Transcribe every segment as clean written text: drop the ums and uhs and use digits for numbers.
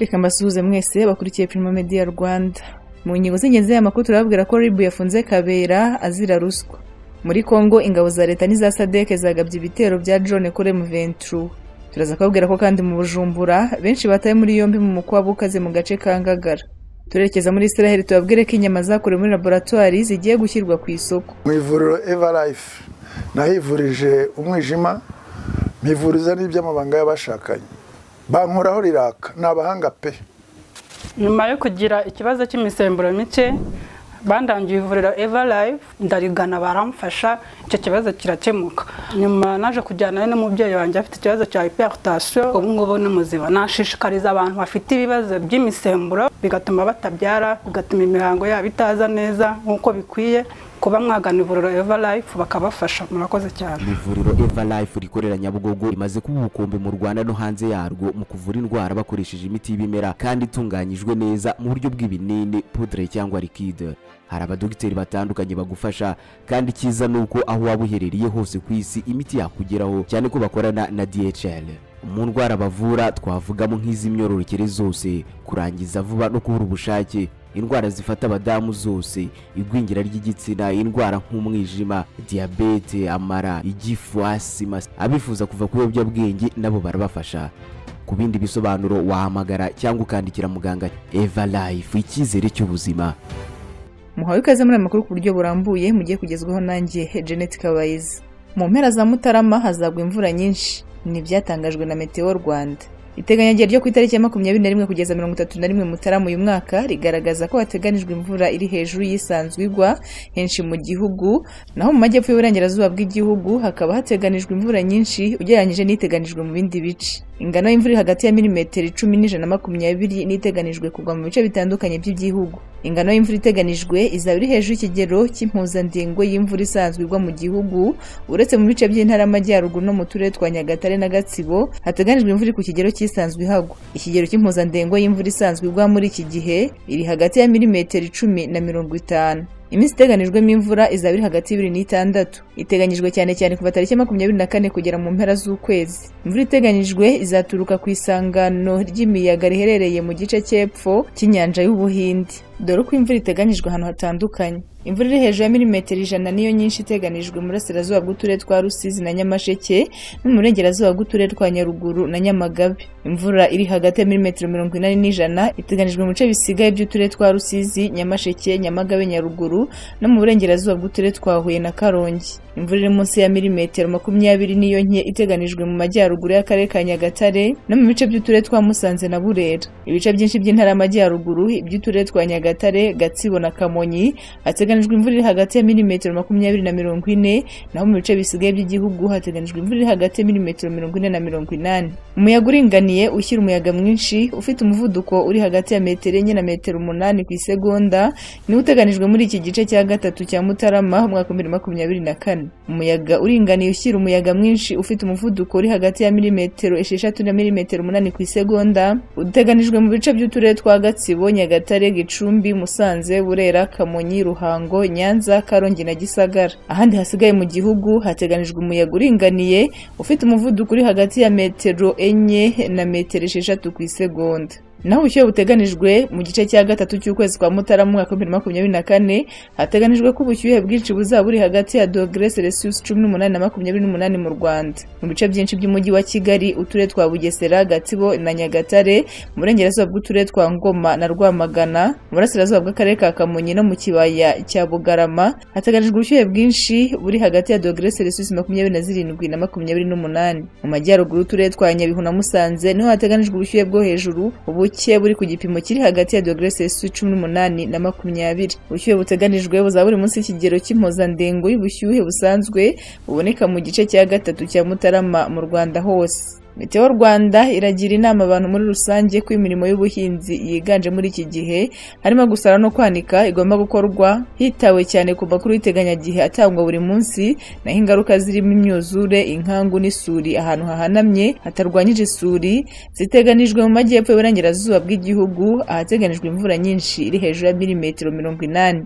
Reka mbasuhuze mwese bakurikiye Primo Media Rwanda. Mu ngingo z'ingenzi y'amakuru turababwira ko RIB yafunze Kabera azira ruswa. Muri Kongo ingabo za leta n'iza SADC zagabye ibitero bya drone kuri M23. Turaza kubabwira ko kandi mu Bujumbura benshi bataye muri yombi mu mukwabu ukaze mu gace ka Ngagara. Turekeza muri Israel tubabwire ko inyama zakorewe muri laboratoire zigiye gushyirwa ku isoko. Mu ivuriro Everlife nahivurije umwijima, mpivuriza n'iby'amabanga y'abashakanye. Bankoraho riraka, ni abahanga pe. Nyuma yo kugira ikibazo cy'imisemburo mike, bandangiye ivuriro Everlife, ndarigana baramfasha, icyo kibazo kirakemuka. Nyuma naje kujyana n'umubyeyi wanjye afite ikibazo cya hypertension, ubu ngubu ni muzima. Nashishikariza abantu bafite ibibazo by'imisemburo bigatuma batabyara, bigatuma imihango yabo itaza neza nk'uko bikwiye, kuba mwagana ivuriro Everlife bakabafasha. Murakoze cyane. Ivuriro Everlife rikorera Nyabugogo rimaze kuba ubukombe mu Rwanda no hanze yarwo mu kuvura indwara bakoresheje imiti y'ibimera kandi itunganyijwe neza mu buryo bw'ibinini, poudre cyangwa liquide. Hari abadogiteri batandukanye bagufasha, kandi cyiza nuko aho waba uherereye hose ku isi imiti yakugeraho, cyane ko bakorana na DHL. Mu ndwara bavura twavugamo nk'iz'imyororokere zose, kurangiza vuba no kubura ubushake, indwara zifata abadamu zose, igwingira ry'igitsina, indwara nk'umwijima, diyabete, amara, igifu, asima. Abifuza kuva ku biyobyabwenge nabo barabafasha. Ku bindi bisobanuro wahamagara cyangwa ukandikira muganga. Everlife, icyizere cy'ubuzima. Muhawe ikaze muri amakuru ku buryo burambuye mugiye kugezwaho nanjye Janet Kabayiza. Mu mpera za Mutarama hazagwa imvura nyinshi, ni byatangajwe na Meteo Rwanda. Iteganyagihe ryo ku itariki ya 21 kugeza 31 Mutarama uyu mwaka rigaragaza ko hateganijwe imvura iri hejuru y'isanzwe igwa henshi mu gihugu, naho mu majyepfo y'uburengerazuba bw'igihugu hakaba hateganijwe imvura nyinshi ugereranyije n'iteganijwe mu bindi bice. Ingano y'imvura iri hagati ya milimetero 10 n'ijana 20 n'iteganijwe kugwa mu bice bitandukanye by'igihugu. Ingano y'imvura iteganijwe izaba iri hejuru y'ikigero cy'impuzandengo y'imvura isanzwe igwa mu gihugu, uretse mu bice by'intara y'Amajyaruguru no mu turere twa Nyagatare na Gatsibo hateganijwe imvura ku kigero cy'isanzwe ihagwa. Ikigero cy'impuzandengo y'imvura isanzwe igwa muri iki gihe iri hagati ya milimetero 10 na 50. Iminsi iteganijwemo imvura izaba iri hagati y'ibiri n'itandatu. Iteganyijwe cyane cyane kuva tariki 24 kugera mu mpera z'ukwezi. Imvura iteganyijwe izaturuka ku isangano ry'imiyaga riherereye mu gice cy'epfo cy'inyanja y'Ubuhinde. Dore uko imvura iteganyijwe ahantu hatandukanye. Imvura iri hejuru ya milimetero 100 niyo nyinshi iteganijwe mu burasirazuba bw'uturere twa Rusizi na Nyamasheke no mu burengerazuba bw'uturere twa Nyaruguru na Nyamagabe. Imvura iri hagati ya milimetero 80 n'ijana iteganijwe mu bice bisigaye by'uturere twa Rusizi, Nyamasheke, Nyamagabe, Nyaruguru no mu burengerazuba bw'uturere twa Huye na Karongi. Imvura iri munsi ya milimetero 20 niyo nke iteganijwe mu majyaruguru y'akarere ka Nyagatare no mu bice by'uturere twa Musanze na Burera. Ibice byinshi by'intara y'Amajyaruguru, iby'uturere twa Nyagatare, Gatsibo na Kamonyi hateganijwe imvura iri hagati ya milimetero 20 na 40, naho mu bice bisigaye by'igihugu hateganijwe imvura iri hagati ya milimetero 40 na 80. Umuyaga uringaniye ushyira umuyaga mwinshi ufite umuvuduko uri hagati ya metero 4 na metero 8 ku isegonda niwo uteganijwe muri iki gice cya gatatu cya Mutarama umwaka 2024. Umuyaga uringaniye ushyira umuyaga mwinshi ufite umuvuduko uri hagati ya milimetero 6 na milimetero 8 ku isegonda uteganijwe mu bice by'uturere twa Gatsibo, Nyagatare, Gicumbi, Musanze, Burera, Kamonyi, Ruhango, Nyanza, Karongi na Gisagara. Ahandi hasigaye mu gihugu hateganijwe umuyaga uringaniye ufite umuvuduko uri hagati ya metero 4 na metero 6 ku isegonda. Naho ubushyuhe buteganijwe mu gice cya gatatu cy'ukwezi kwa Mutarama umwaka 2024 hateganijwe ko ubushyuhe bwinshi buzaba buri hagati ya dogere Celsius 18 na 28 mu Rwanda. Mu bice byinshi by'umujyi wa Kigali, uturere twa Bugesera, Gatsibo na Nyagatare, mu burengerazuba bw'uturere twa Ngoma na Rwamagana, mu burasirazuba bw'akarere ka Kamonyi no mu kibaya cya Bugarama hateganijwe ubushyuhe bwinshi buri hagati ya dogere Celsius 27 na 28. Mu majyaruguru uturere twa Nyabihu na Musanze niho hateganijwe ubushyuhe bwo hejuru buke buri ku gipimo kiri hagati ya dogere Celsius 18 na 20. Ubushyuhe buteganijwe buzaba buri munsi y'ikigero cy'impuzandengo y'ubushyuhe busanzwe buboneka mu gice cya gatatu cya Mutarama mu Rwanda hose. Meteo Rwanda iragira inama abantu muri rusange ko imirimo y'ubuhinzi yiganje muri iki gihe harimo gusara no kwanika igomba gukorwa hitawe cyane ku makuru y'iteganyagihe atangwa buri munsi, naho ingaruka zirimo imyuzure, inkangu n'isuri ahantu hahanamye hatarwanyije isuri ziteganijwe mu majyepfo y'uburengerazuba bw'igihugu ahateganijwe imvura nyinshi iri hejuru ya milimetero 80.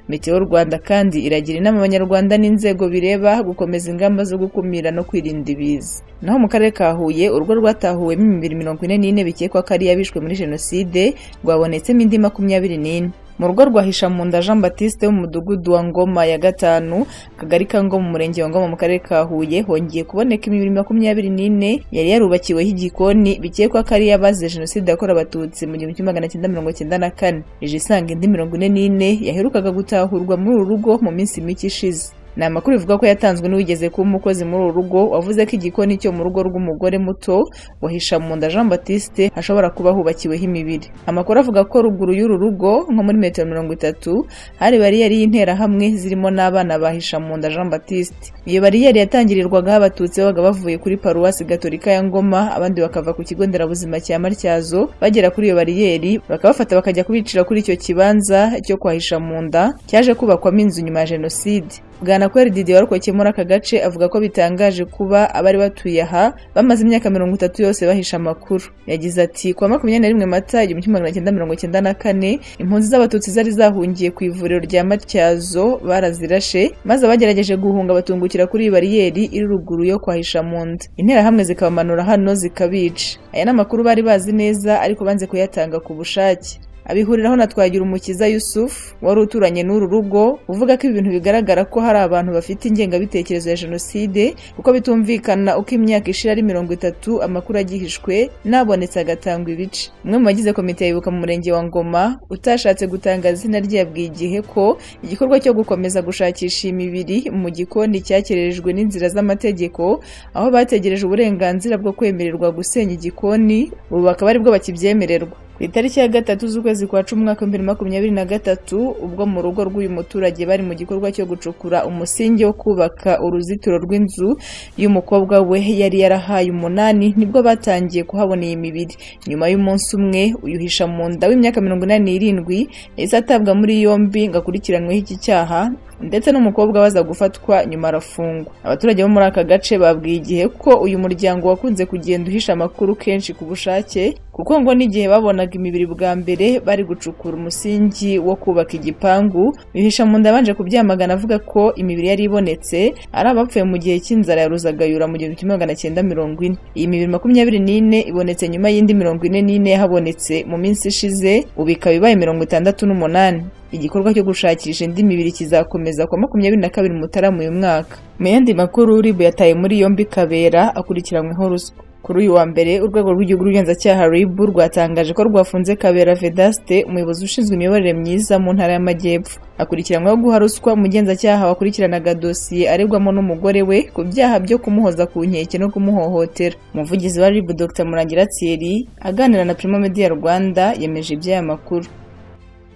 Meteo Rwanda kandi iragira inama abanyarwanda n'inzego bireba gukomeza ingamba zo gukumira no kwirinda ibiza. Naho mu karere ka Huye Huye, urugo rwatahuwemo imibiri 44 bikekwa ko ari iy'abishwe muri Jenoside rwabonetsemo indi 24. Mu rugo rwa Hishamunda Jean Baptiste wo mu mudugudu wa Ngoma ya 5, akagari ka Ngoma, umurenge wa Ngoma mu karere ka Huye, hongeye kuboneka imibiri 24 yari yarubakiweho igikoni bikekwa ko ari iy'abazize Jenoside yakorewe Abatutsi mu 1994. Ije isanga indi 44 yaherukaga gutahurwa muri uru rugo mu minsi mike ishize. Ni amakuru bivuga ko yatanzwe n'uwigeze kuba umukozi muri uru rugo, wavuze ko igikoni cyo mu rugo rw'umugore muto wa Hishamunda Jean Baptiste hashobora kuba hubakiweho imibiri. Amakuru avuga ko ruguru y'uru rugo nko muri metero 30 hari bariyeri y'interahamwe zirimo n'abana ba Hishamunda Jean Baptiste. Iyo bariyeri yatangirirwagaho Abatutsi babaga bavuye kuri paruwasi Gatolika ya Ngoma, abandi bakava ku kigo nderabuzima cya Matyazo, bagera kuri iyo bariyeri bakabafata bakajya kubicira kuri icyo kibanza cyo kwa Hishamunda cyaje kubakwamo inzu nyuma ya Jenoside. Bwanakweli Didier warokokeye muri aka gace avuga ko bitangaje kuba abari batuye aha bamaze imyaka 30 yose bahisha amakuru. Yagize ati kuwa 21 Mata 1994 impunzi z'Abatutsi zari zahungiye ku ivuriro rya Matyazo barazirashe, maze abagerageje guhunga batungukira kuri bariyeri iri ruguru yo kwa Hishamunda. Interahamwe zikabamanura hano zikabica. Aya ni amakuru bari bazi neza ariko banze kuyatanga ku bushake. Abihuriraho na Twagirumukiza Yusuf wari uturanye n'uru rugo, uvuga ko ibintu bigaragara ko hari abantu bafite ingengabitekerezo ya Jenoside, kuko bitumvikana uko imyaka ishira ari 30 amakuru agihishwe nabonetse agatangwa ibice. Umwe mu bagize komite yibuka mu murenge wa Ngoma utashatse gutangaza izina rye yabwiye Igihe ko igikorwa cyo gukomeza gushakisha imibiri mu gikoni cyakererejwe n'inzira z'amategeko, aho bategereje uburenganzira bwo kwemererwa gusenya igikoni, ubu bakaba aribwo bakibyemererwa. Ku itariki ya 3 z'ukwezi kwa 10 umwaka 2023, ubwo mu rugo rw'uyu muturage bari mu gikorwa cyo gucukura umusingi wo kubaka uruzitiro rw'inzu y'umukobwa we yari yarahaye 8, nibwo batangiye kuhabona iyi mibiri. Nyuma y'umunsi umwe, uyu Hishamunda w'imyaka 87 yahise atabwa muri yombi ngo akurikiranweho iki cyaha, ndetse n'umukobwa baza gufatwa nyuma arafungwa. Abaturage bo muri aka gace babwiye Igihe ko uyu muryango wakunze kugenda uhisha amakuru kenshi ku bushake, kuko ngo n'igihe babonaga imibiri bwa mbere bari gucukura umusingi wo kubaka igipangu, Hishamunda yabanje kubyamagana avuga ko imibiri yari ibonetse ari abapfuye mu gihe cy'inzara ya Ruzagayura mu 1940. Iyi mibiri 24 ibonetse nyuma y'indi 44 yahabonetse mu minsi ishize, ubu ikaba ibaye 68. Igikorwa cyo gushakisha indi mibiri kizakomeza kwa 22 Mutarama uyu mwaka. Mu yandi makuru, RIB yataye muri yombi Kabera akurikiranyweho ruswa. Kuri uyu wa mbere, urwego rw'igihugu rw'ubugenzacyaha RIB rwatangaje ko rwafunze Kabera Vedaste, umuyobozi ushinzwe imiyoborere myiza mu ntara y'Amajyepfo. Akurikiranyweho guha ruswa umugenzacyaha wakurikiranaga dosiye aregwamo n'umugore we ku byaha byo kumuhoza ku nkeke no kumuhohotera. Umuvugizi wa RIB Dr Murangira Thierry aganira na Primo Media Rwanda yemeje iby'aya makuru.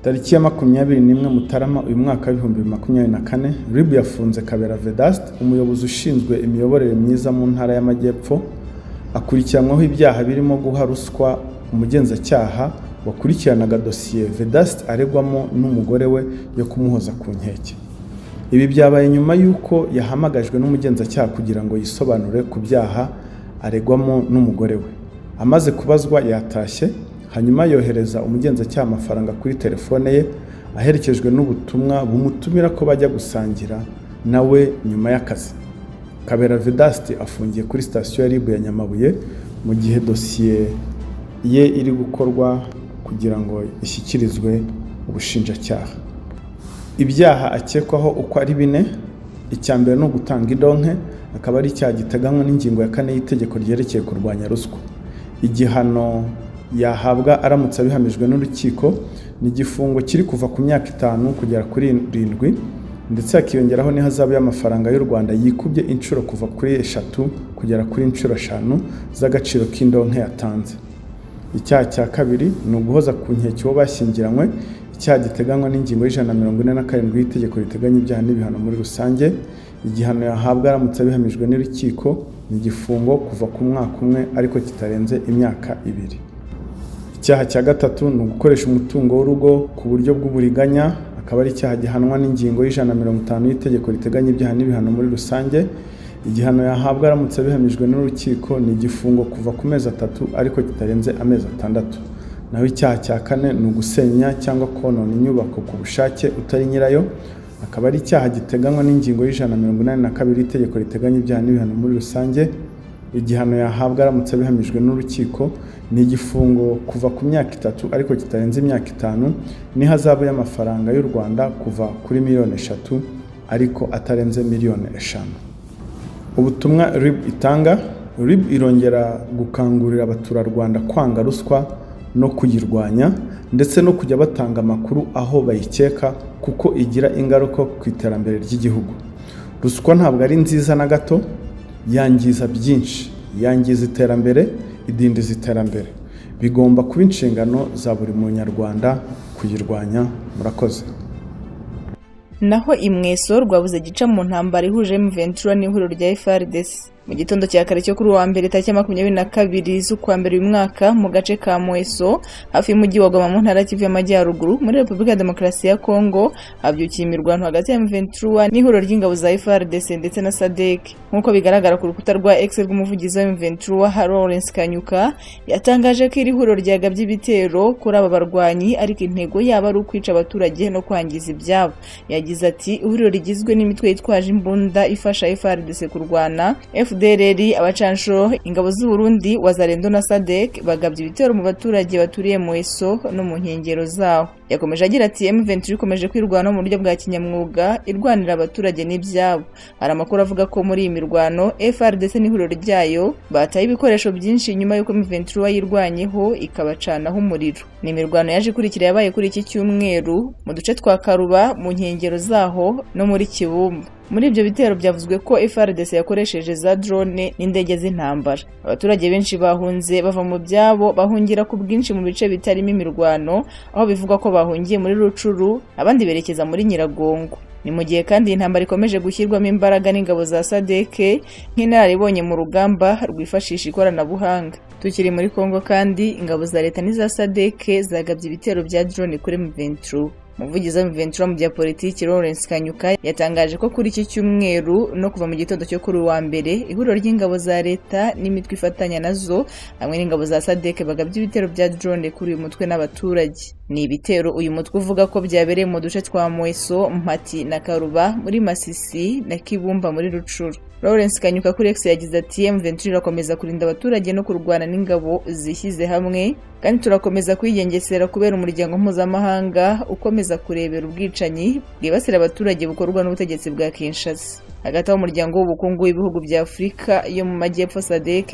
Tariki ya 21 Mutarama uyu mwaka wa 2024, RIB yafunze Kabera Vedaste, umuyobozi ushinzwe imiyoborere myiza mu ntara y'Amajyepfo, akurikiranyweho ibyaha birimo guha ruswa umugenzacyaha wakurikiranaga dosiye Vedaste aregwamo n'umugore we yo kumuhoza ku nkeke. Ibi byabaye nyuma y'uko yahamagajwe n'umugenzacyaha kugira ngo yisobanure ku byaha aregwamo n'umugore we. Amaze kubazwa yatashye, hanyuma yohereza umugenzacyaha amafaranga kuri telefone ye aherekejwe n'ubutumwa bumutumira ko bajya gusangira nawe nyuma y'akazi. Kabera Vedaste afungiye kuri sitasiyo ya RIB ya Nyamabuye mu gihe dosiye ye iri gukorwa kugira ngo ishyikirizwe ubushinjacyaha. Ibyaha akekwaho uko ari 4: icya mbere ni ugutanga indonke, akaba ari icyaha giteganywa n'ingingo ya 4 y'itegeko ryerekeye kurwanya ruswa. Igihano yahabwa aramutse abihamijwe n'urukiko ni igifungo kiri kuva ku myaka 5 kugera kuri 7, ndetse hakiyongeraho n'ihazabu y'amafaranga y'u Rwanda yikubye inshuro kuva kuri 3 kugera kuri inshuro 5 z'agaciro k'indonke yatanze. Icyaha cya kabiri ni uguhoza ku nkeke uwo bashyingiranywe, icyaha giteganywa n'ingingo y'147 y'itegeko riteganya ibyaha n'ibihano muri rusange. Igihano yahabwa aramutse abihamijwe n'urukiko ni igifungo kuva ku mwaka umwe ariko kitarenze imyaka 2. Icyaha cya gatatu ni ugukoresha umutungo w'urugo ku buryo bw'uburiganya, akaba ari icyaha gihanwa n'ingingo y'150 y'itegeko riteganya ibyaha n'ibihano muri rusange. Igihano yahabwa aramutse abihamijwe n'urukiko ni igifungo kuva ku mezi 3 ariko kitarenze amezi 6. Naho icyaha cya kane ni ugusenya cyangwa konona inyubako ku bushake utari nyirayo, akaba ari icyaha giteganywa n'ingingo y'182 y'itegeko riteganya ibyaha n'ibihano muri rusange. Igihano yahabwa aramutse abihamijwe n'urukiko ni igifungo kuva ku myaka 3 ariko kitarenze imyaka 5, n'ihazabu y'amafaranga y'u Rwanda kuva kuri miliyoni 3 ariko atarenze miliyoni 5. Ubutumwa RIB itanga: RIB irongera gukangurira abaturarwanda kwanga ruswa no kuyirwanya, ndetse no kujya batanga amakuru aho bayikeka, kuko igira ingaruka ku iterambere ry'igihugu. Ruswa ntabwo ari nziza na gato, yangiza byinshi, yangiza iterambere, idindiza iterambere. Bigomba kuba inshingano za buri munyarwanda kuyirwanya. Murakoze. Naho imweso rwabuze gica mu ntambara ihuje M23 n'ihuriro rya FARDC. Mu gitondo cya kare cyo kuri uwa mbere tariki 22 z'ukwa mbere uyu mwaka, mu gace ka Mweso hafi y'umujyi wa Goma mu ntara Kivu y'Amajyaruguru muri Repubulika ya Demokarasi ya Kongo, habyukiye imirwano hagati ya M23 n'ihuriro ry'ingabo za FARDC ndetse na SADC. Nk'uko bigaragara ku rukuta rwa X rw'umuvugizi wa M23 Lawrence Kanyuka, yatangaje ko iri huriro ryagabye ibitero kuri aba barwanyi, ariko intego yabo ari ukwica abaturage no kwangiza ibyabo. Yagize ati: ihuriro rigizwe n'imitwe yitwaje imbunda ifasha FARDC kurwana, FDLR, abacanshuro, ingabo z'u Burundi, Wazalendo na SADC, bagabye ibitero mu baturage baturiye Mweso no mu nkengero zaho. Yakomeje agira ati: M23 ikomeje kwirwana mu buryo bwa kinyamwuga, irwanira abaturage n'ibyabo. Hari amakuru avuga ko muri iyi mirwano FARDC n'ihuriro ryayo bataye ibikoresho byinshi nyuma y'uko M23 yirwanyeho ikabacanaho umuriro. Ni imirwano yaje ikurikira yabaye kuri iki cyumweru mu duce twa Karuba, mu nkengero zaho no muri Kibumba. Muri ibyo bitero byavuzwe ko FARDC yakoresheje za drone n'indege z'intambara. Abaturage benshi bahunze bava mu byabo, bahungira ku bwinshi mu bice bitarimo imirwano, aho bivugwa ko bahungiye muri Rucuru, abandi berekeza muri Nyiragongo. Ni mu gihe kandi intambara ikomeje gushyirwamo imbaraga n'ingabo za SADC nk'inararibonye mu rugamba rwifashisha ikoranabuhanga. Tukiri muri Kongo kandi, ingabo za leta n'iza SADC zagabye ibitero bya drone kuri M23. Umuvugizi wa M23 mu bya politiki Lawrence Kanyuka yatangaje ko kuri iki cyumweru no kuva mu gitondo cyo kuri uwa mbere, ihuriro ry'ingabo za leta n'imitwe ifatanya nazo hamwe n'ingabo za SADC bagabye ibitero bya drone kuri uyu mutwe n'abaturage. Ni ibitero uyu mutwe uvuga ko byabereye mu duce twa Mweso, Mpati na Karuba muri Masisi na Kibumba muri Rucuru. Lawrence Kanyuka kuri X yagize ati: M23 irakomeza kurinda abaturage no kurwana n'ingabo zishyize hamwe, kandi turakomeza kwigengesera kubera umuryango mpuzamahanga ukomeza kurebera ubwicanyi bwibasira abaturage bukorwa n'ubutegetsi bwa Kinshasa. Hagati aho, umuryango w'ubukungu w'ibihugu bya Afurika yo mu majyepfo SADC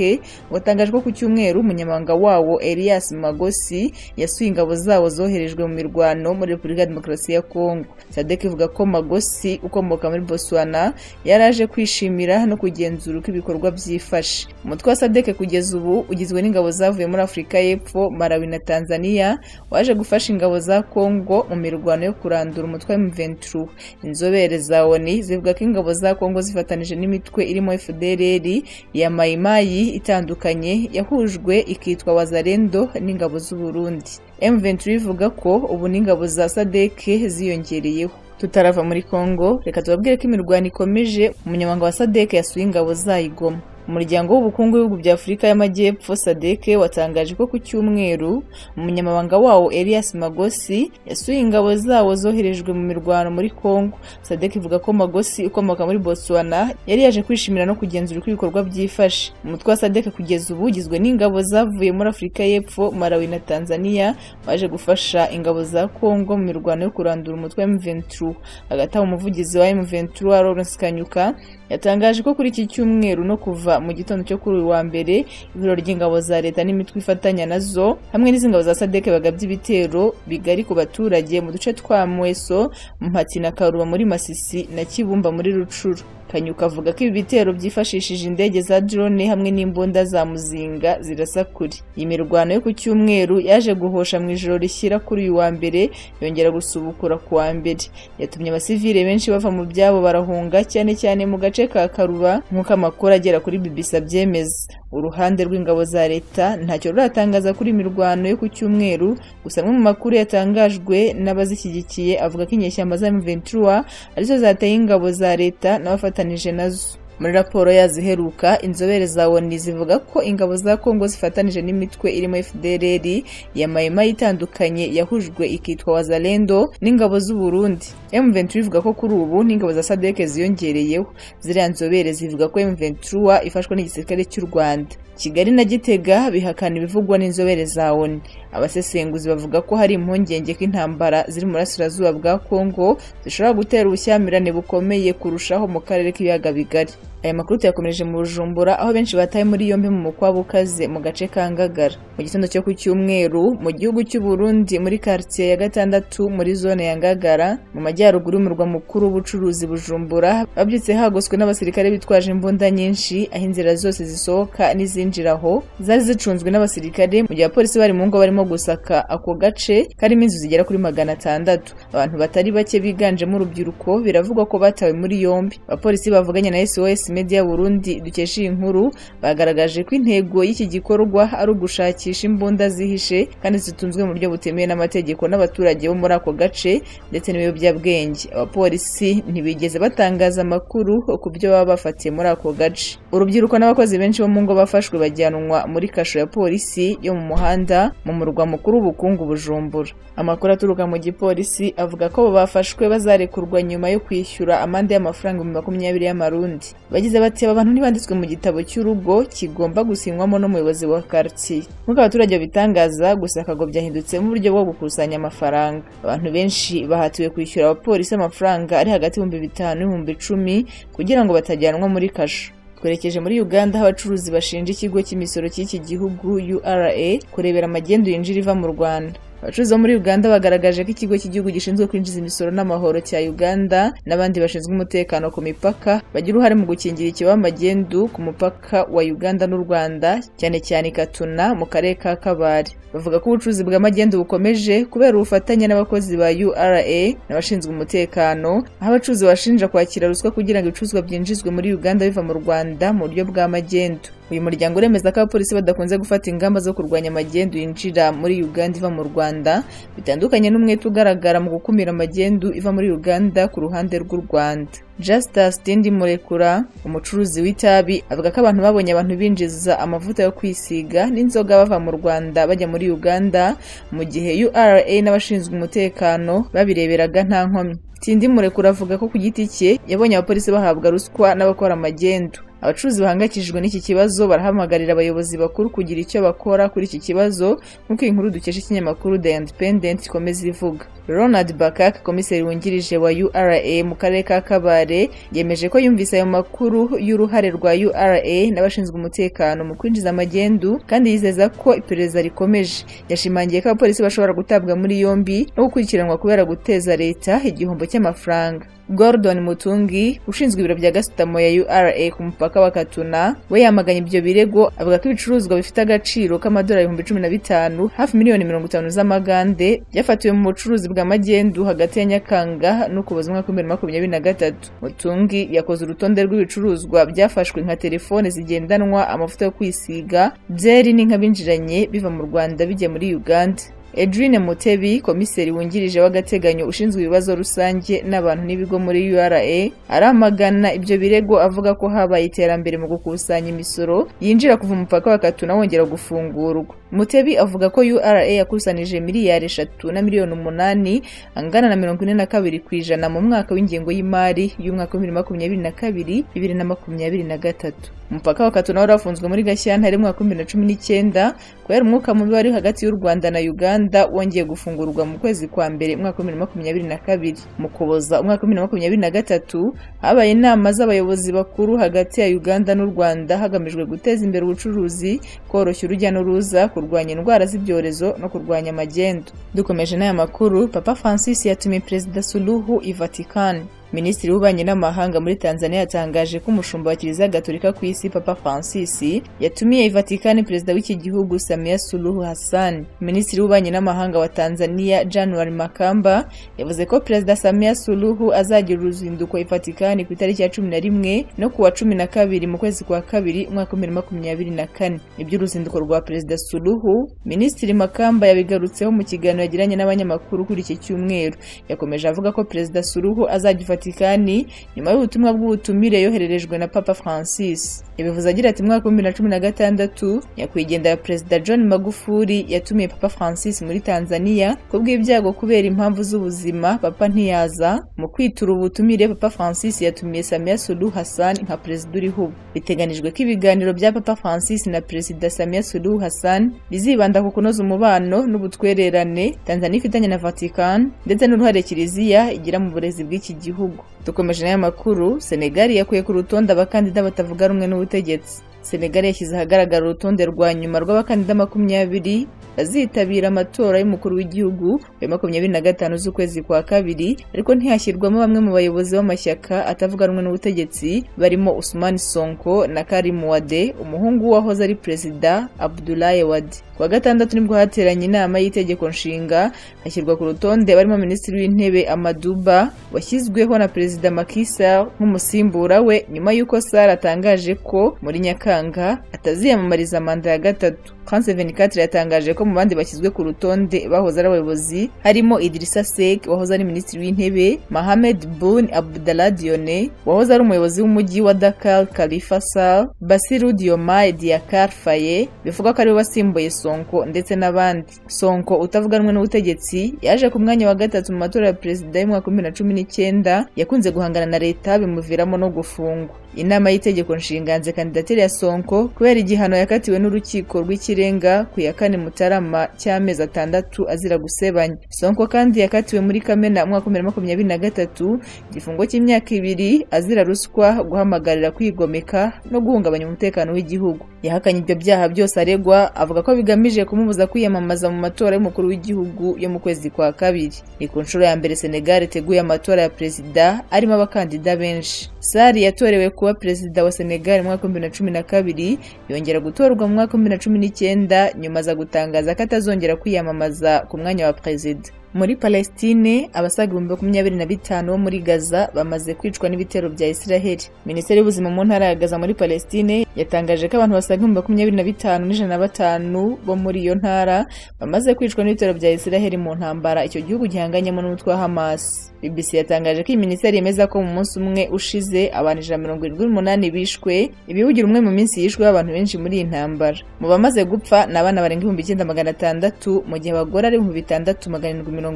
watangajwe ku cyumweru umunyamabanga wawo Elias Magosi yasuye ingabo zawo zoherejwe mu mirwano muri Repubulika ya Demokarasi ya Kongo. SADC ivuga ko Magosi ukomoka muri Botswana yaraje kwishimira no kugenzura uko ibikorwa byifashe. Umutwe wa SADC kugeza ubu ugizwe n'ingabo zavuye muri Afurika y'Epfo, Malawi na Tanzania, waje gufasha ingabo za Kongo mu mirwano yo kurandura umutwe wa M23. Inzobere za ONU zivuga ko ingabo za Kongo zifatanije n'imitwe irimo FDLR ya Mayimayi itandukanye yahujwe ikitwa Wazalendo n'ingabo z'u Burundi. M23 ivuga ko ubu n'ingabo za SADC ziyongereyeho. Tutarava muri Kongo, reka tubabwire ko imirwano ikomeje. Umunyamabanga wa SADC yasuye ingabo zayo i Goma. Umuryango w'ubukungu w'ibihugu bya Afurika y'Amajyepfo SADC watangaje ko ku cyumweru umunyamabanga wawo Elias Magosi yasuye ingabo zawo zoherejwe mu mirwano muri Kongo. SADC ivuga ko Magosi ukomoka muri Botswana yari yaje kwishimira no kugenzura uko ibikorwa byifashe. Umutwe wa SADC kugeza ubu ugizwe n'ingabo zavuye muri Afurika y'Epfo, Malawi na Tanzania, baje gufasha ingabo za Kongo mu mirwano yo kurandura umutwe wa M23. Hagati aho, umuvugizi wa M23 Lawrence Kanyuka yatangaje ko kuri iki cyumweru no kuva mu gitondo cyo kuri uyu wa mbere, ihuriro ry'ingabo za leta n'imitwe ifatanya nazo hamwe n'iz'ingabo za SADC bagabye ibitero bigari ku baturage mu duce twa Mweso, Mpati na Karuba muri Masisi na Kibumba muri Rucuru. Kanyuka avuga ko ibi bitero byifashishije indege za drone hamwe n'imbunda za muzinga zirasa kure. Iyi mirwano yo ku cyumweru yaje guhosha mu ijoro rishyira kuri uyu wa mbere, yongera gusubukura ku wa mbere. Yatumye abasivile benshi bava mu byabo barahunga, cyane cyane mu gace ka Karuba, nk'uko amakuru agera kuri BBC abyemeza. Uruhande rw'ingabo za leta ntacyo ruratangaza kuri mirwano yo ku cyumweru, gusa amwe mu makuru yatangajwe n'abazishyigikiye avuga ko inyeshyamba za M23 arizo zateye ingabo za leta n'abafatanije nazo. Muri raporo yazo iheruka, inzobere za ONU zivuga ko ingabo za Kongo zifatanije n'imitwe irimo FDLR ya Maimai itandukanye yahujwe ikitwa Wazalendo n'ingabo z'u Burundi. M23 ivuga ko kuri ubu n'ingabo za SADC ziyongereyeho. Ziriya nzobere zivuga ko M23 ifashwa n'igisirikare cy'u Rwanda. Kigali na Gitega bihakana ibivugwa n'inzobere za ONU. Abasesenguzi bavuga ko hari impungenge ko intambara ziri mu burasirazuba bwa Kongo zishobora gutera ubushyamirane bukomeye kurushaho mu karere k'ibiyaga bigari. Aya makuru tuyakomereje mu Bujumbura, aho benshi bataye muri yombi mu mukwabu ukaze mu gace ka Ngagara. Mu gitondo cyo ku cyumweru mu gihugu cy'u Burundi, muri quartier ya gatandatu muri zone ya Ngagara mu majyaruguru y'umurwa mukuru w'ubucuruzi Bujumbura, babyutse hagoswe n'abasirikare bitwaje imbunda nyinshi, aho inzira zose zisohoka n'izinjira aho zari zicunzwe n'abasirikare, mu gihe abapolisi bari mu ngo barimo gusaka ako gace karimo inzu zigera kuri 600. Abantu batari bake biganjemo urubyiruko biravugwa ko batawe muri yombi. Abapolisi bavuganye na SOS Media Burundi dukesha iyi nkuru bagaragaje ko intego y'iki gikorwa ari ugushakisha imbunda zihishe kandi zitunzwe mu buryo butemewe n'amategeko n'abaturage bo muri ako gace ndetse n'ibiyobyabwenge. Abapolisi ntibigeze batangaza amakuru ku byo baba bafatiye muri ako gace. Urubyiruko n'abakozi benshi bo mu ngo bafashwe bajyanwa muri kasho ya polisi yo mu muhanda mu murwa mukuru w'ubukungu Bujumbura. Amakuru aturuka mu gipolisi avuga ko bafashwe bazarekurwa nyuma yo kwishyura amande y'amafaranga 20,000 y'amarundi. Bagize bati aba bantu ntibanditswe mu gitabo cy'urugo kigomba gusinywamo n'umuyobozi wa quartier. Nk'uko abaturage babitangaza, gusaka ngo byahindutse mu buryo bwo gukusanya amafaranga. Abantu benshi bahatiwe kwishyura abapolisi amafaranga ari hagati y'ibihumbi 5 n'ibihumbi 10 kugira ngo batajyanwa muri kasho. Twerekeje muri Uganda, aho abacuruzi bashinja ikigo cy'imisoro cy'iki gihugu URA kurebera magendu yinjira iva mu Rwanda. Abacuruzi bo muri Uganda bagaragaje ko ikigo cy'igihugu gishinzwe kwinjiza imisoro n'amahoro cya Uganda n'abandi bashinzwe umutekano ku mipaka bagira uruhare mu gukingira ikibaba magendu ku mupaka wa Uganda n'u Rwanda, cyane cyane i Katuna mu karere ka Kabare. Bavuga ko ubucuruzi bwa magendu bukomeje kubera ubufatanye n'abakozi ba URA n'abashinzwe umutekano, aho abacuruzi bashinja kwakira ruswa kugira ngo ibicuruzwa byinjizwe muri Uganda biva mu Rwanda mu buryo bwa magendu. Uyu muryango uremeza ko abapolisi badakunze gufata ingamba zo kurwanya magendu yinjira muri Uganda iva mu Rwanda, bitandukanye n'umwete ugaragara mu gukumira magendu iva muri Uganda ku ruhande rw'u Rwanda. Justus Tindi Murekura, umucuruzi w'itabi, avuga ko abantu babonye abantu binjiza amavuta yo kwisiga n'inzoga bava mu Rwanda bajya muri Uganda, mu gihe URA n'abashinzwe umutekano babireberaga nta nkomyi. Tindi Murekura avuga ko ku giti cye yabonye abapolisi bahabwa ruswa n'abakora magendu. Abacuruzi bahangayikishijwe n'iki kibazo barahamagarira abayobozi bakuru kugira icyo bakora kuri iki kibazo, nk'uko iyi nkuru dukesha ikinyamakuru The Independent ikomeza ivuga. Ronald Bakak, komiseri wungirije wa URA mu karere ka Kabare, yemeje ko yumvise ayo makuru y'uruhare rwa URA n'abashinzwe umutekano mu kwinjiza magendu, kandi yizeza ko iperereza rikomeje. Yashimangiye ko abapolisi bashobora gutabwa muri yombi no gukurikiranwa kubera guteza leta igihombo cy'amafaranga. Gordon Mutungi, ushinzwe ibiro bya gasutamo ya URA ku mupaka wa Katuna, we yamaganye ibyo birego, avuga ko ibicuruzwa bifite agaciro k'amadolari 15,000, hafi miliyoni 50 z'amagande, byafatiwe mu bucuruzi bwa magendu hagati ya Nyakanga n'Ukuboza umwaka 2023. Mutungi yakoze urutonde rw'ibicuruzwa byafashwe nka telefone zigendanwa, amavuta yo kwisiga, byeri n'inka binjiranye biva mu Rwanda bijya muri Uganda. Edrine Mutebi, komiseri wungirije w'agateganyo ushinzwe ibibazo rusange n'abantu n'ibigo muri URA, aramagana ibyo birego avuga ko habaye iterambere mu gukusanya imisoro yinjira kuva umupaka wa Katuna wongera gufungurwa. Mutebi avuga ko URA yakusanije miliyari 3 na miliyoni 8 angana na 42% mu mwaka w'ingengo y'imari y'umwaka wa 2022 2023. Umupaka wa Katuna warafunzwe muri Gashyantare mu mwaka wa 2019 kubera umwuka mubi wari hagati y'u Rwanda na Uganda, wongeye gufungurwa mu kwezi kwa mbere umwaka wa 2022. Mu Kuboza umwaka wa 2023 habaye inama z'abayobozi bakuru hagati ya Uganda n'u Rwanda hagamijwe guteza imbere ubucuruzi, koroshya urujya n'uruza, kurwanya indwara z'ibyorezo no kurwanya magendu. Dukomeje n'aya makuru, Papa Francis yatumiye Perezida Suluhu i Vatican. Minisitiri w'Ububanyi n'Amahanga muri Tanzania yatangaje ko umushumba wa Kiliziya Gatolika ku isi Papa Francis yatumiye i Vatican perezida w'iki gihugu Samia Suluhu Hassan. Minisitiri w'Ububanyi n'Amahanga wa Tanzania January Makamba yavuze ko Perezida Samia Suluhu azagira uruzinduko i Vatican ku itariki ya 11 no kuwa 12 mu kwezi kwa kabiri umwaka wa 2024. Iby'uruzinduko rwa Perezida Suluhu, Minisitiri Makamba yabigarutseho mu kiganiro yagiranye n'abanyamakuru kuri iki cyumweru. Yakomeje avuga ko Perezida Suluhu azajya Vatikani nyuma y'ubutumwa bw'ubutumire yohererejwe na Papa Francis. Yabivuze agira ati: "Mwaka 2016 nyakwigendera Perezida John Magufuli yatumiye Papa Francis muri Tanzania, kubw'ibyago kubera impamvu z'ubuzima Papa ntiyaza. Mu kwitura ubutumire Papa Francis yatumiye Samia Suluhu Hassan nka perezida uriho ubu." Biteganijwe ko ibiganiro bya Papa Francis na Perezida Samia Suluhu Hassan bizibanda ku kunoza umubano n'ubutwererane Tanzania ifitanye na Vatican ndetse n'uruhare Kiliziya igira mu burezi bw'iki gihugu. Dukomeje n'aya makuru, Senegal yakuye ku rutonde abakandida batavuga rumwe n'ubutegetsi. Senegal yashyize ahagaragara urutonde rwa nyuma rw'abakandida 20 bazitabira amatora y'umukuru w'igihugu wa 25 z'ukwezi kwa kabiri, ariko ntihashyirwamo bamwe mu bayobozi b'amashyaka atavuga rumwe n'ubutegetsi barimo Ousmane Sonko na Karim Wade, umuhungu wahoze ari perezida Abdoulaye Wade. Kuwa gatandatu nibwo hateranye inama y'itegeko nshinga, hashyirwa ku rutonde barimo Minisitiri w'Intebe Amadou Ba washyizweho na Perezida Macky Sall nk'umusimbura we nyuma y'uko Sall atangaje ko muri Nyakanga ataziyamamariza manda ya gatatu. France 24 yatangaje ko mu bandi bashyizwe ku rutonde bahoze ari abayobozi harimo Idrissa Seck wahoze ari Minisitiri w'Intebe, Mohamed Boun Abdallah Dionne wahoze ari umuyobozi w'umujyi wa Dakar Khalifa Sall, Bassirou Diomaye Diakhar Faye bivugwa ko ariwe wasimbuye Sonko ndetse n'abandi. Sonko utavuga rumwe n'ubutegetsi yaje ku mwanya wa gatatu mu matora ya perezida y'umwaka 2019, yakunze guhangana na leta bimuviramo no gufungwa. Inama y'itegeko nshinga yanze kandidatire ya Sonko kubera igihano yakatiwe n'urukiko rw'ikirenga ku ya 4 Mutarama cy'amezi 6 azira gusebanya. Sonko kandi yakatiwe muri Kamena umwaka 2023 igifungo cy'imyaka 2 azira ruswa, guhamagarira kwigomeka no guhungabanya umutekano w'igihugu. Yahakanye ibyo byaha byose aregwa, avuga ko bigamije kumubuza kwiyamamaza mu matora y'umukuru w'igihugu yo mu kwezi kwa kabiri. Ni ku nshuro ya mbere Senegal iteguye amatora ya perezida arimo abakandida benshi. Sall yatorewe kuba perezida wa Senegal mu mwaka 2012, yongera gutorwa mu mwaka 2019, nyuma aza gutangaza ko atazongera kwiyamamaza ku mwanya wa perezida. Muri Palestine, abasaga 25,000 bo muri Gaza bamaze kwicwa n'ibitero bya Israel. Minisiteri y'Ubuzima mu ntara ya Gaza muri Palestine yatangaje ko abantu basaga 25,105 bo muri iyo ntara bamaze kwicwa n'ibitero bya Israel mu ntambara icyo gihugu gihanganyemo n'umutwe wa Hamas. BBC yatangaje ko iyi minisiteri yemeza ko mu munsi umwe ushize abantu 178 bishwe, ibihugira umwe mu minsi yishwe abantu benshi muri iyi ntambara. Mu bamaze gupfa ni abana barenga 9,600, mu gihe abagore ari 6,750. Mu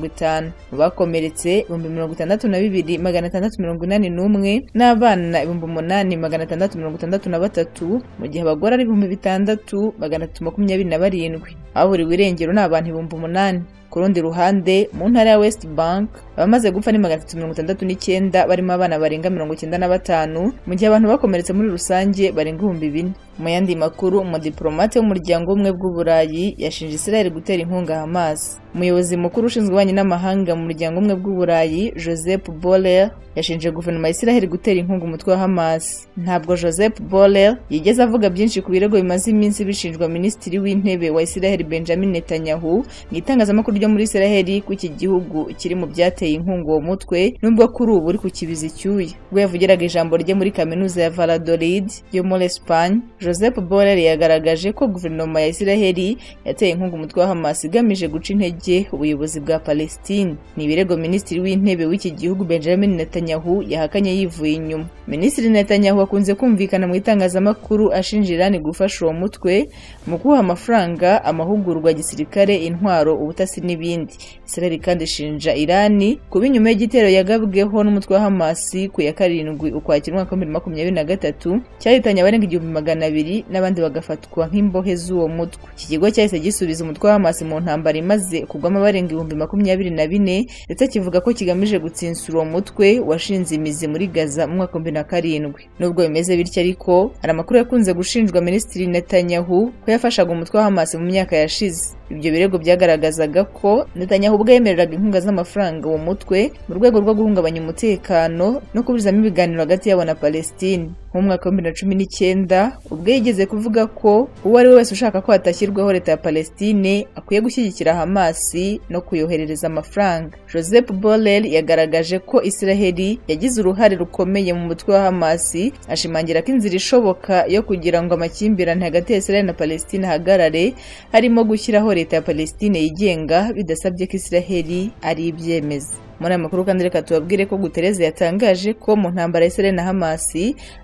bakomeretse 62,681 n'abana 8,663, mu gihe abagore ari 6,327. Ababuriwe irengero ni abantu 8,000. Ku rundi ruhande, mu ntara ya West Bank abamaze gupfa ni 369 barimo abana barenga 95, mu gihe abantu bakomeretse muri rusange barenga 4,000. Mu yandi makuru, umudipolomate w'umuryango w'ubumwe bw'Uburayi yashinje Israel gutera inkunga Hamas. Umuyobozi mukuru ushinzwe ububanyi n'amahanga mu muryango w'ubumwe bw'Uburayi, Josep Borrell, yashinje guverinoma ya Israel gutera inkunga umutwe wa Hamas. Ntabwo Josep Borrell yigeze avuga byinshi ku birego bimaze iminsi bishinjwa Minisitiri w'Intebe wa Israel Benjamin Netanyahu mu itangazamakuru ryo muri Israel ko iki gihugu kiri mu byateye inkunga uwo mutwe, nubwo kuri ubu uri kukibiza icyuya. Ubwo yavugiraga ijambo rye muri kaminuza ya Valladolid yo muri Espagne, Josep Borrell yagaragaje ko guverinoma ya Israel yateye inkunga umutwe wa Hamas igamije guca intege ubuyobozi bwa Palestine. Ni ibirego Minisitiri w'Intebe w'iki gihugu Benjamin Netanyahu yahakanye yivuye inyuma. Minisitiri Netanyahu akunze kumvikana mu itangazamakuru ashinja Iran gufasha uwo mutwe mu kuha amafaranga, amahugurwa ya gisirikare, intwaro, ubutasi n'ibindi. Israel kandi ishinja Iran kuba inyuma y'igitero yagabweho n'umutwe wa Hamas ku ya 7 Ukwakira umwaka 2023 cyahitanye abarenga 1,200 n'abandi bagafatwa nk'imbohe z'uwo mutwe. Iki kigo cyahise gisubiza umutwe wa Hamas mu ntambara imaze kugwamo abarenga 24,000, ndetse kivuga ko kigamije gutsinsura uwo mutwe washinze imizi muri Gaza mu mwaka 2007. Nubwo bimeze bityo ariko, hari amakuru yakunze gushinjwa Minisitiri Netanyahu ko yafashaga umutwe wa Hamas mu myaka yashize. Ibyo birego byagaragazaga ko Netanyahu ubwo yemereraga inkunga z'amafaranga uwo mutwe mu rwego rwo guhungabanya umutekano no kuburizamo ibiganiro hagati yabo na Palestine. Mu mwaka wa 2019 ubwo yigeze kuvuga ko uwo ari we wese ushaka ko hatashyirwaho leta ya Palestine akwiye gushyigikira Hamas no kuyoherereza amafaranga. Josep Borrell yagaragaje ko Israel yagize uruhare rukomeye mu mutwe wa Hamas, ashimangira ko inzira ishoboka yo kugira ngo amakimbirane hagati ya Israel na Palestine ahagarare harimo gushyiraho leta ya Palestine yigenga bidasabye ko Israel ari ibyemeza. Muri aya makuru kandi reka tubabwire ko Guterres yatangaje ko mu ntambara ya Israel na Hamas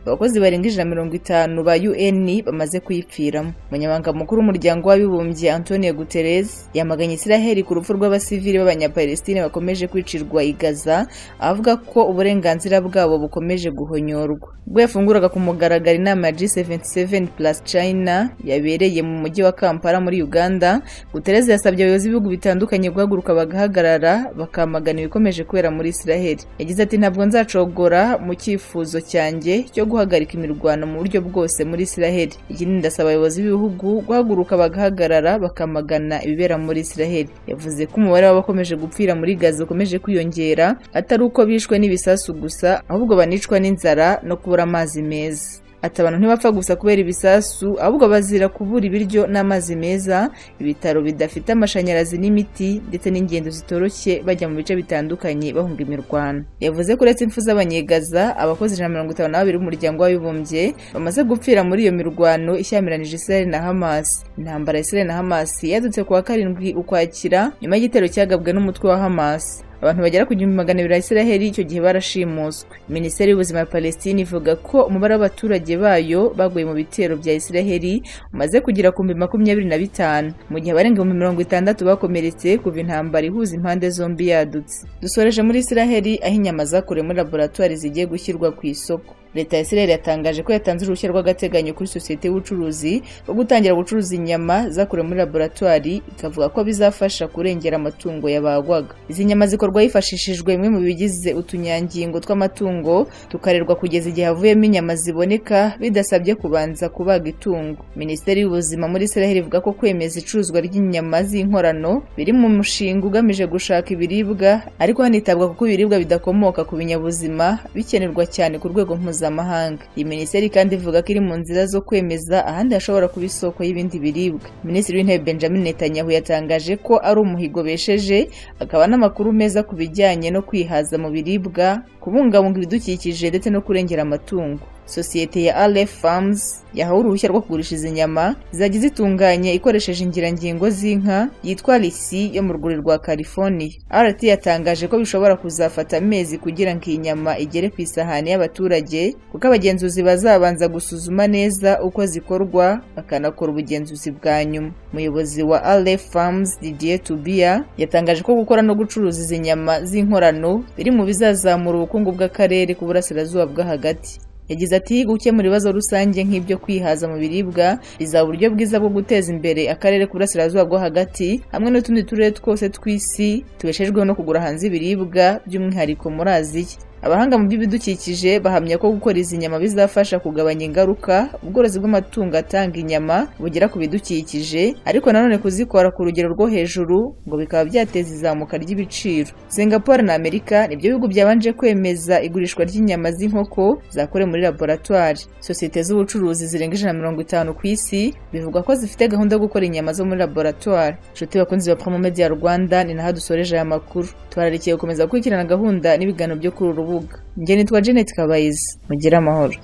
abakozi barenga 150 ba UN bamaze kuyipfiramo. Umunyamabanga mukuru w'umuryango w'abibumbye Antonio Guterres yamaganye Israel ku rupfu rw'abasivili b'Abanyapalestine bakomeje kwicirwa i Gaza, avuga ko uburenganzira bwabo bukomeje guhonyorwa. Ubwo yafunguraga ku mugaragaro inama ya G77 plus China yabereye mu mujyi wa Kampala muri Uganda, Guterres yasabye abayobozi b'ibihugu bitandukanye guhaguruka bagahagarara bakamagana ibikomeje kubera muri Israel. Yagize ati ntabwo nzacogora mu cyifuzo cyanjye cyo guhagarika imirwano mu buryo bwose muri Israel. Ikindi ndasaba abayobozi b'ibihugu guhaguruka bagahagarara bakamagana ibibera muri Israel. Yavuze ko umubare w'abakomeje gupfira muri Gaza ukomeje kwiyongera, atari uko bishwe n'ibisasu gusa, ahubwo banicwa n'inzara no kubura amazi meza. Ati abantu ntibapfa gusa kubera ibisasu, ahubwo bazira kubura ibiryo n'amazi meza, ibitaro bidafite amashanyarazi n'imiti, ndetse n'ingendo zitoroshye bajya mu bice bitandukanye bahunga imirwano. Yavuze ko uretse impfu z'abanyegaza, abakozi 152 b'umuryango w'abibumbye bamaze gupfira muri iyo mirwano ishyamiranyije Israel na Hamas. Intambara ya Israel na Hamas yadutse kuwa 7 Ukwakira nyuma y'igitero cyagabwe n'umutwe wa Hamas. Abantu bagera ku 1200 Israel icyo gihe barashimuswe. Minisiteri y'ubuzima ya Palestine ivuga ko umubare w'abaturage bayo baguye mu bitero bya Israel umaze kugera ku 25,000, mu gihe abarenga 60,000 bakomeretse kuva intambara ihuza impande zombi yadutse. Dusoreje muri Israel aho inyama zakorewe muri laboratoire zigiye gushyirwa ku isoko. Leta ya Israel yatangaje ko yatanze uruhushya rw'agateganyo kuri sosiyete y'ubucuruzi rwo gutangira gucuruza inyama zakorewe muri laboratoire, ikavuga ko bizafasha kurengera amatungo yabagwaga. Izi nyama zikorwa hifashishijwe bimwe mu bigize utunyangingo tw'amatungo, tukarerwa kugeza igihe havuyemo inyama ziboneka bidasabye kubanza kubaga itungo. Minisiteri y'ubuzima muri Israel ivuga ko kwemeza icuruzwa ry'inyama z'inkorano biri mu mushinga ugamije gushaka ibiribwa, ariko hanitabwa kuko ibiribwa bidakomoka ku binyabuzima bikenerwa cyane ku rwego mpuzamahanga. Iyi minisiteri kandi ivuga ko iri mu nzira zo kwemeza ahandi hashobora kuba isoko y'ibindi biribwa. Minisitiri w'Intebe Benjamin Netanyahu yatangaje ko ari umuhigo besheje, akaba n'amakuru meza ku bijyanye no kwihaza mu biribwa, kubungabunga ibidukikije ndetse no kurengera amatungo. Sosiyete ya Aleph Farms yahawe uruhushya rwo kugurisha izi nyama zizajya zitunganye ikoresheje ingirangingo z'inka yitwa Lisi yo mu rwuri rwa California. RT yatangaje ko bishobora kuzafata amezi kugira ngo iyi nyama igere ku isahani y'abaturage, kuko abagenzuzi bazabanza gusuzuma neza uko zikorwa bakanakora ubugenzuzi bwa nyuma. Umuyobozi wa Aleph Farms Didier Tubia yatangaje ko gukora no gucuruza izi nyama z'inkorano biri mu bizazamura ubukungu bw'akarere k'uburasirazuba bwo hagati. Yagize ati gukemura ibibazo rusange nk'ibyo kwihaza mu biribwa bizaba uburyo bwiza bwo guteza imbere akarere k'uburasirazuba bwo hagati hamwe n'utundi turere twose tw'isi tubeshejweho no kugura hanze ibiribwa, by'umwihariko muri Aziya. Abahanga mu by'ibidukikije bahamya ko gukora izi nyama bizafasha kugabanya ingaruka ubworozi bw'amatungo atanga inyama bugera ku bidukikije, ariko nanone kuzikora ku rugero rwo hejuru ngo bikaba byateza izamuka ry'ibiciro. Singapore na Amerika nibyo bihugu byabanje kwemeza igurishwa ry'inyama z'inkoko zakorewe muri laboratoire. Sosiyete z'ubucuruzi zirenga 150 ku isi bivugwa ko zifite gahunda yo gukora inyama zo muri laboratoire. Inshuti bakunzi ba Promo Media Rwanda, ni naho dusoreje aya makuru. Tubararikiye gukomeza gukurikirana gahunda n'ibiganiro byo kuri uru rubuga. Njye nitwa Janet Kabayizi, mugire amahoro.